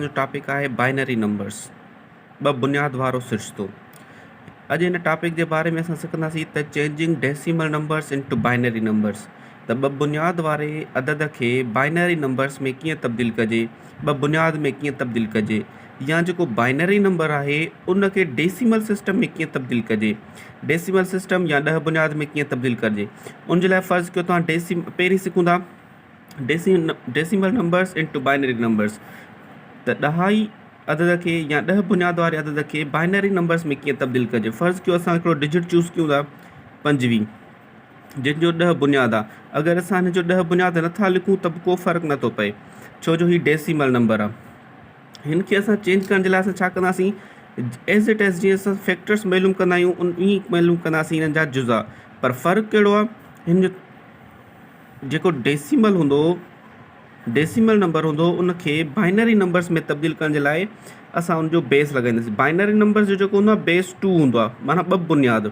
اسان جو ٽاپڪ آهي بائنري نمبرس ٻه بنياد وارو سرشتو. اڄ هن ٽاپڪ جي باري ۾ اسان سکنداسين ته changing decimal numbers into binary numbers ته ٻه بنياد واري عدد کي بائنري نمبرس ۾ ڪيئن تبديل ڪجي، ٻه بنياد ۾ ڪيئن تبديل ڪجي يا جيڪو بائنري نمبر آهي ان کي ڊيسيمل سسٽم ۾ ڪيئن تبديل ڪجي، ڊيسيمل سسٽم يا ڏهه بنياد ۾ ڪيئن تبديل ڪجي. ان جي لاء فرض ڪيو توهان ڊيسي پهرين سکون ٿا decimal numbers into binary numbers ته ڏهائي عدد کي يا ڏهه بنياد واري عدد کي بائنري نمبرس ۾ ڪيئن تبديل ڪجي. فرض ڪيو اسان هڪڙو ڊجٽ چوز ڪيون ٿا 25 جنهن جو ڏهه بنياد آ. اگر اسان هن جو ڏهه بنياد نٿا لکون ته به ڪو فرق نٿو پئي ڇو جو هي ڊيسيمل نمبر آ. هن کي اسان چينج ڪرڻ جي لاء اسان ڇا ڪنداسين ايز it از جيئن اسان فيڪٽرس معلوم ڪندا آهيون ان ائين معلوم ڪنداسين هنن جا جزا پر فرق ڪهڙو آ هن جو جيڪو ڊيسيمل هوندو ڊيسيمل نمبر هوندو ان کي بائنري نمبرس ۾ تبديل ڪرڻ جي لاء اسان ان جو بيس لڳائينداسين. بائنري نمبرس جو جيڪو هوندو آهي بيس ٽو هوندو آهي معنيٰ ٻه بنياد.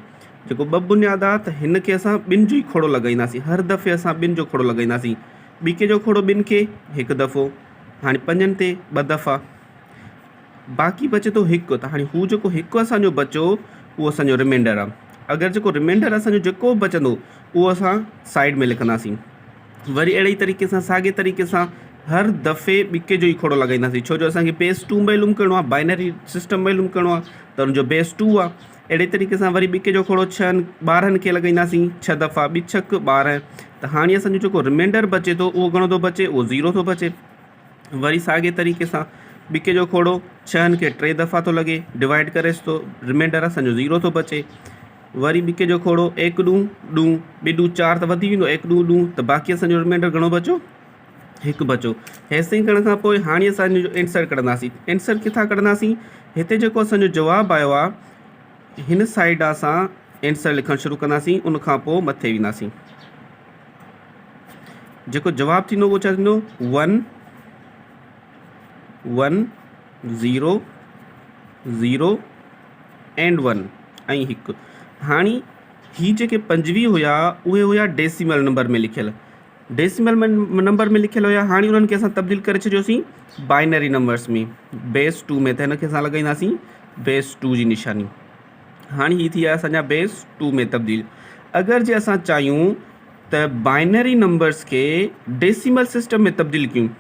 جيڪو ٻه بنياد آهي ته هن کي اسان ٻن جو ئي کوڙو لڳائينداسين. هر دفعي اسان ٻن جو کوڙو لڳائينداسين. ٻيڪي جو کوڙو ٻن کي هڪ دفعو، هاڻي پنجن تي ٻه دفعا، باقي بچي ٿو هڪ ته هاڻي هو جيڪو هڪ اسان جو بچيو اهو اسان جو ريمينڊر آهي. اگر جيڪو ريمينڊر اسان جو جيڪو به بچندو اهو اسان سائيڊ ۾ لکنداسين. وري اهڙي ئي طريقي سان ساڳي طريقي سان هر دفعي ٻڪي جو ئي کوڙو لڳائينداسين ڇو جو اسان کي بيس ٽو معلوم ڪرڻو آهي، بائنري سسٽم معلوم ڪرڻو آهي ته ان جو بيس ٽو آهي. اهڙي طريقي سان وري ٻڪي جو کوڙو ڇهن ٻارهن کي لڳائينداسين، ڇهه دفعا ٻه ڇڪ ٻارهن ته هاڻي اسان جو جيڪو ريمينڊر بچي ٿو اهو گهڻو ٿو بچي اهو زيرو ٿو بچي. وري ساڳي طريقي سان ٻڪي جو کوڙو ڇهن کي ٽي دفعا ٿو لڳي ڊوائيڊ ڪريس ٿو ريمينڊر اسان جو زيرو ٿو بچي. وري ٻڪي جو کوڙو ايڪ ڏون ڏون ٻه ڏون چار ته وڌي ويندو ايڪ ڏون ڏون ته باقي اسان جو ريمينڊر گهڻو بچو هڪ بچو. هيستائين ڪرڻ کان پوء هاڻي اسان جو آنسر ڪڍنداسين. آنسر ڪٿان ڪڍنداسين هتي جيڪو اسان جو جواب آيو آهي هن سائيڊ اسان آنسر لکڻ شروع ڪنداسين ان کان پوء مٿي وينداسين. جيڪو جواب ٿيندو اهو ڇا ٿيندو 1 1 0 0 اينڊ 1 ۽ 1. هاڻي هي جيڪي 25 هيا اهي هيا ڊيسيمل نمبر ۾ لکيل، ڊيسيمل نمبر ۾ لکيل هيا. هاڻي انهن کي اسان تبديل ڪري ڇڏيوسين بائنري نمبرس ۾ بيس 2 ۾ ته هن کي اسان لڳائينداسين بيس 2 جي نشاني. هاڻي هي ٿي ويا اسان جا بيس 2 ۾ تبديل. اگر جي اسان چاهيون ته بائنري نمبرس کي ڊيسيمل سسٽم ۾ تبديل ڪيون.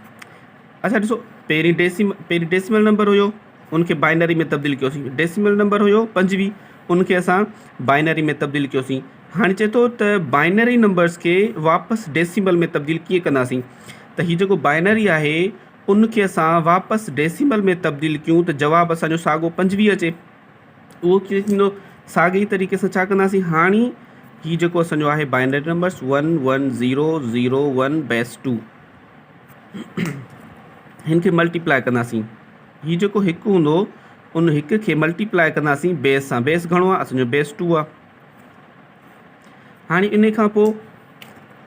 اڇا ڏسو پهرين ڊيسيم پهرين ڊيسيمل نمبر هيو ان کي بائنري ۾ تبديل ڪيوسين. ڊيسيمل نمبر هيو 25 ان کي اسان بائنري ۾ تبديل ڪيوسين. هاڻي چئي ٿو ته بائنري نمبرس کي واپس ڊيسيمل ۾ تبديل ڪيئن ڪنداسين ته هي جيڪو بائنري آهي ان کي اسان واپس ڊيسيمل ۾ تبديل ڪيون ته جواب اسان جو ساڳو 25 اچي. اهو ڪيئن ٿيندو؟ ساڳئي ئي طريقي سان ڇا ڪنداسين هاڻي هي جيڪو اسان جو آهي بائنري نمبرس 1 1 0 0 1 بيس 2 هن کي ملٽيپلائي ڪنداسين. هي جيڪو هڪ هوندو ان هڪ کي ملٽيپلائي ڪنداسين بيس سان. بيس گهڻو آهي اسان جو بيس 2 آهي. هاڻي ان کان پوء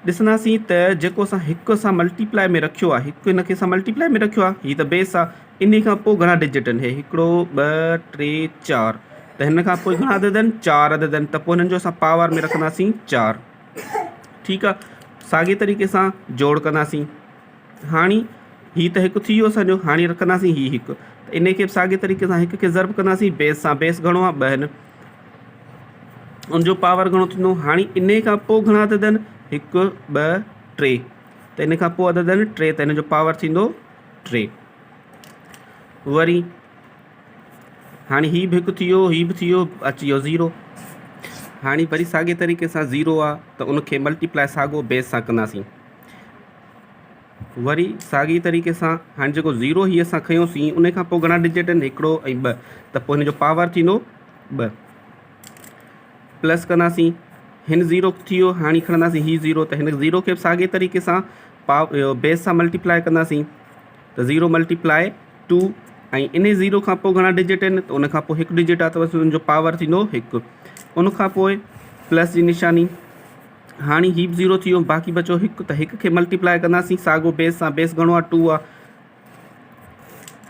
ڏسنداسين ته جيڪو اسان هڪ سان ملٽيپلائي ۾ رکيو آهي هڪ هن کي اسان ملٽيپلائي ۾ رکيو آهي هي ته بيس آهي ان کان پوء گهڻا ڊجٽ آهن هي هڪڙو ٻه ٽي چار ته هن کان پوء گهڻا عدد آهن چار عدد آهن ته پوء هنن جو اسان پاور ۾ رکنداسين چار. ٺيڪ آهي ساڳي طريقي سان جوڙ ڪنداسين. هاڻي هي ته هڪ ٿي ويو اسان جو هاڻي رکنداسين هي هڪ ته ان کي به ساڳي طريقي سان هڪ کي ضرب ڪنداسين بيس سان. بيس گهڻو آهي ٻه آهن ان جو پاور گهڻو ٿيندو. هاڻي ان کان پوء گهڻا عدد آهن هڪ ٻه ٽي ته ان کان پوء عدد آهن ٽي ته ان جو پاور ٿيندو ٽي. وري هاڻي هي به هڪ ٿي ويو هي به ٿي ويو اچي ويو زيرو. هاڻي وري ساڳي طريقي سان زيرو آهي ته ان کي ملٽيپلائي ساڳو بيس سان ڪنداسين. وري ساڳي طريقي سان هاڻي جيڪو زيرو هي اسان کنيوسين ان کان پوء گهڻا ڊجٽ آهن هڪڙو ۽ ٻه ته پوء هن جو پاور ٿيندو ٻه. پلس ڪنداسين هن زيرو ٿي ويو هاڻي کڻنداسين هي زيرو ته هن زيرو کي به ساڳي طريقي سان بيس سان ملٽيپلائي ڪنداسين ته زيرو ملٽيپلائي ٽو ۽ ان زيرو کان پوء گهڻا ڊجٽ آهن ته ان کان پوء هڪ ڊجٽ آهي ته بس ان جو پاور ٿيندو هڪ. ان کان پوء پلس جي نشاني هاڻي هي به زيرو ٿي ويو باقي بچو هڪ ته هڪ کي ملٽيپلائي ڪنداسين ساڳو بيس سان. بيس گهڻو آهي ٽو آهي.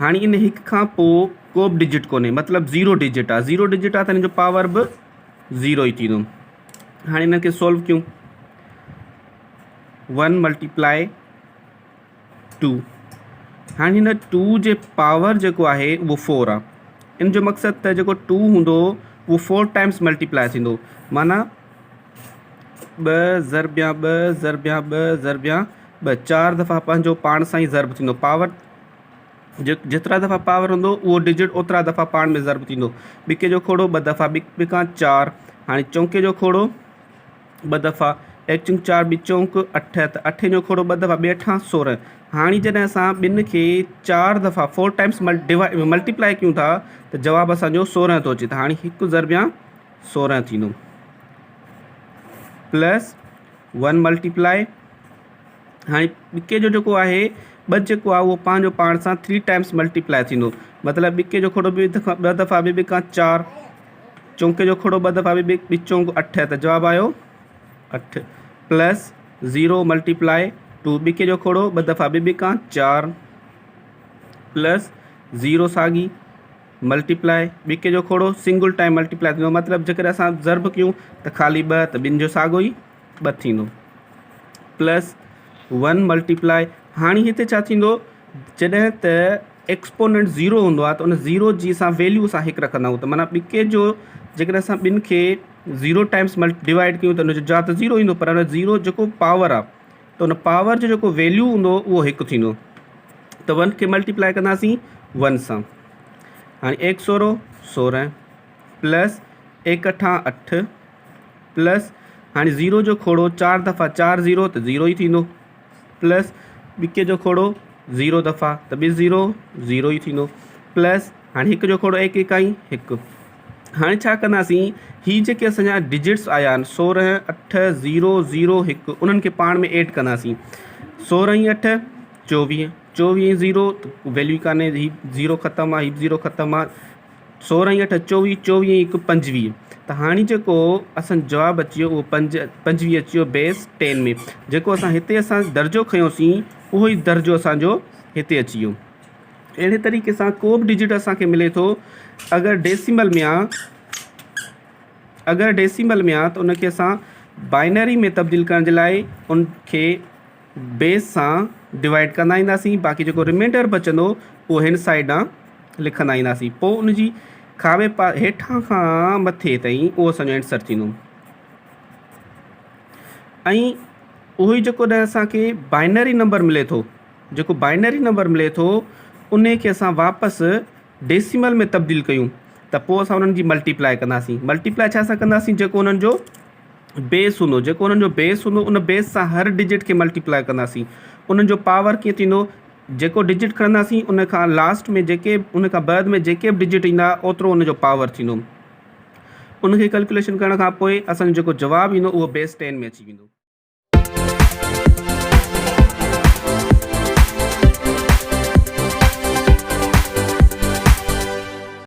هاڻي ان هڪ کان پوء ڪو به ڊجٽ ڪونهي مطلب زيرو ڊجٽ آهي. زيرو ڊجٽ آهي ته ان جو پاور به زيرو ئي ٿيندو. هاڻي ان کي سولو ڪيون 1 ملٽيپلائي 2. هاڻي هن ٽو جي پاور جيڪو آهي اهو فور آهي ان جو مقصد ته جيڪو ٽو هوندو اهو فور ٽائمس ملٽيپلائي ٿيندو معنيٰ ٻه ضربيان ٻه ضربيان ٻه ضربيان ٻه چار دفعا پنهنجو پاڻ سان ئي ضرب ٿيندو پاور جيترا دفعا پاور هوندو اهو ڊجٽ اوترا دفعا پاڻ ۾ ضرب ٿيندو ٻڪي جو کوڙو ٻه دفعا ٻڪ ٻڪان چار هاڻي چونڪي جو کوڙو ٻه دفعا ايڪ چونڪ چار ٻي چونڪ اٺ ته اٺين جو کوڙو ٻه دفعا ٻي اٺان سورهن هاڻي جڏهن اسان ٻن کي چار دفعا فور ٽائمس ملٽيپلائي ڪيون ٿا ته جواب اسانجو سورهن ٿو اچي ته هاڻي هڪ ضربيان سورهن ٿيندو پلس ون ملٽيپلائي هاڻي ٻڪي جو جيڪو آهي ٻه جيڪو آهي اهو پنهنجو پاڻ سان ٿري ٽائمس ملٽيپلائي ٿيندو مطلب ٻڪي جو کوڙو به ٻه دفعا به ٻڪا چار چونڪي جو کوڙو ٻه دفعا به ٻه چونڪ اٺ ته جواب آيو اٺ پلس زيرو ملٽيپلائي ٽو ٻڪي جو کوڙو ٻه دفعا به ٻڪا چار پلس زيرو ساڳي ملٽيپلائي ٻڪي جو کوڙو سنگل ٽائيم ملٽيپلائي ٿيندو مطلب جيڪڏهن اسان ضرب ڪيون ته خالي ٻه ته ٻن جو ساڳو ئي ٻه ٿيندو پلس ون ملٽيپلائي هاڻي هتي ڇا ٿيندو جڏهن ته ايڪسپوننٽ زيرو هوندو آهي ته ان زيرو جي اسان ويليو اسان هڪ رکندا آهيون ته معنيٰ ٻڪي جو جيڪڏهن اسان ٻن کي زيرو ٽائمس ڊوائيڊ ڪيون ته ان جو جواب ته زيرو ايندو پر ان زيرو جيڪو پاور آهي ته ان پاور جو جيڪو ويليو هوندو اهو هڪ ٿيندو ته ون کي ملٽيپلائي ڪنداسين ون سان هاڻي ايڪ سورو سورهن پلس ايڪ اٺان اٺ پلس هاڻي زيرو جو کوڙو چار دفعا چار زيرو ته زيرو ئي ٿيندو پلس ٻڪي جو کوڙو زيرو دفعا ته به زيرو زيرو ئي ٿيندو پلس هاڻي هڪ جو کوڙو ايڪ ايڪائي هڪ هاڻي ڇا ڪنداسين هي جيڪي اسان جا ڊجٽس آيا آهن سورهن اٺ زيرو زيرو هڪ انهن کي پاڻ ۾ ايڊ ڪنداسين سورهن اٺ چوويهه چوويهه زيرو ويليو ڪانهي هي زيرو ختم آهي هي زيرو ختم آهي سورهن اٺ چوويهه چوويهه هڪ پنجويهه ته هاڻي جيڪو اسان جواب اچي ويو اهو پنج پنجويهه اچي ويو بيس ٽين ۾ جيڪو اسان هتي اسان درجو کنيوسين اهو ئي درجو اسانجو هتي اچي ويو اهڙي طريقي سان ڪو به ڊجٽ اسان کي ملي ٿو اگر ڊيسيمل ۾ آ اگر ڊيسيمل ۾ آ ته ان کي اسان بائنري ۾ تبديل ڪرڻ جي لاء ان کي بيس سان ڊوائيڊ ڪندا اينداسين باقي جيڪو ريمينڊر بچندو اهو هن سائيڊ ڏانهن لکندا اينداسين پوء ان جي کاٻي پا هيٺان کان مٿي تائين اهو اسانجو آنسر ٿيندو ۽ اهو ئي جيڪو اسانکي بائنري نمبر ملي ٿو جيڪو بائنري نمبر ملي ٿو انهي کي اسان واپس ڊيسيمل ۾ تبديل ڪيون ته پوء اسان انهن جي ملٽيپلائي ڪنداسين ملٽيپلائي ڇا سان ڪنداسين جيڪو انهن جو بيس هوندو جيڪو انهن جو بيس هوندو ان بيس سان هر ڊجٽ کي ملٽيپلائي ڪنداسين انهن جو پاور ڪيئن ٿيندو جيڪو ڊجٽ کڻنداسين ان کان لاسٽ ۾ جيڪي ان کان بعد ۾ جيڪي به ڊجٽ ايندا اوترو ان جو پاور ٿيندو ان کي ڪلڪوليشن ڪرڻ کان پوء اسان جو جيڪو جواب ايندو اهو بيس ٽين ۾ اچي ويندو.